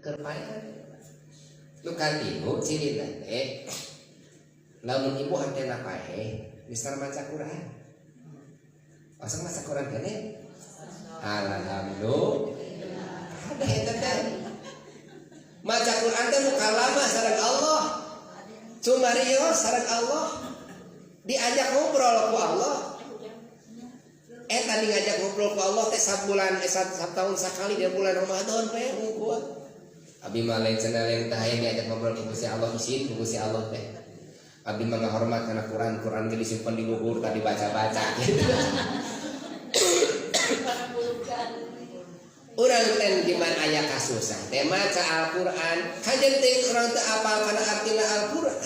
Keur paeh. Nu katilu cirina teh lamun ibu hatena paeh geus maca Quran. Osok maca Quran keneh? Alhamdulillah. Ada eta teh. Maca Quran teh mukalamah sareng Allah. Cumarios sareng Allah. Diajak ngobrol ku Allah. Eta ngajak ngobrol ku Allah teh sabulan satahun sakali di bulan Ramadan we hungkul. Abi mah lain cenah lain teh hayang diajak ngobrol ku Gusti Allah, isin ku Gusti Allah teh. Abi mah ngahormat kana Quran, Quran ge disimpan di luhur tadi baca-baca gitu. Urang teh di mana aya kasusah teh maca Al-Qur'an, kajen teh urang teh apal kana artina Al-Qur'an.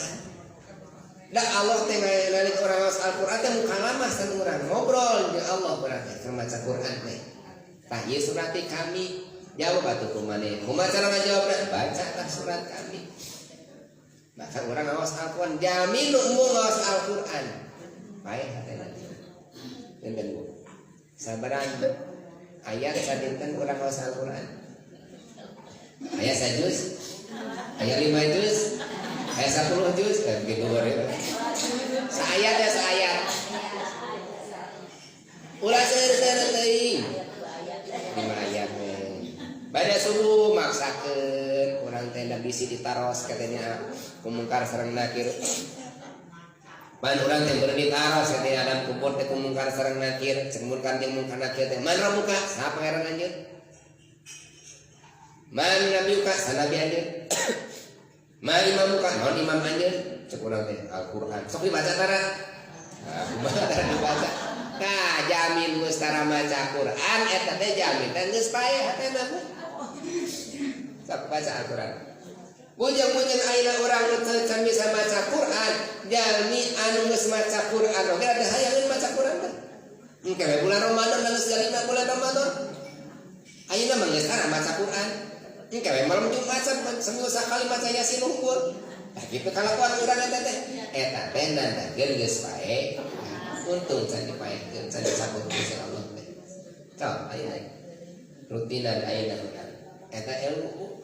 Da Allah teh nalik urang maca Al-Qur'an teh mukalamah sareng urang, ngobrol jeung Allah urang teh keur maca Qur'an teh. Tah ieu surat kami jawab atuh ku maneh. Kumaha cara ngajawabna? Baca tah surat kami. Maka urang ngaos Al-Qur'an, jamin nu embung ngaos Al-Qur'an. Paeh hatena. Enten Bu. Sabaran ayat sadinten urang ngaos Al-Qur'an. Aya sajuz, aya 5 juz, aya 10 juz, kan gitu ya. Saayat ya saayat. Ulah seueur-seueur teuing. 5 ayat we. Bada subuh maksakeun urang teh da bisi ditaros katanya ku mungkar sareng nakir. Man urang teh bener ditaros katanya adam kubur teh ku mungkar sareng nakir, cek mungkar jeung mungkar nakir teh man rabbuka, saha pangeran anjeun? Man nabiyuka, saha nabi anjeun? Man imamuka, naon imam anjeun? Cek urang teh Al-Qur'an. Sok dibaca tara? Nah, kumaha tara dibaca? Nah, jamin geus tara maca Quran eta teh jamin teh geus paeh hatena bu. Sok baca Al-Qur'an. Bujang-bujang ayeuna urang nu teu can bisa maca Quran, jalmi anu geus maca Quran oge ada hayangeun maca Quran teh. Engke we bulan Ramadan geus jalina bulan Ramadan. Ayeuna mah geus tara maca Quran. Engke we malam Jumat seminggu sakali maca Yasin unggul. Nah gitu kalakuan urang eta teh. Eta teh nandakeun geus paeh. Untung can dipaehkeun, can dicabut ku Gusti Allah teh. Coba ayeuna rutinan ayeuna urang. Eta ilmu.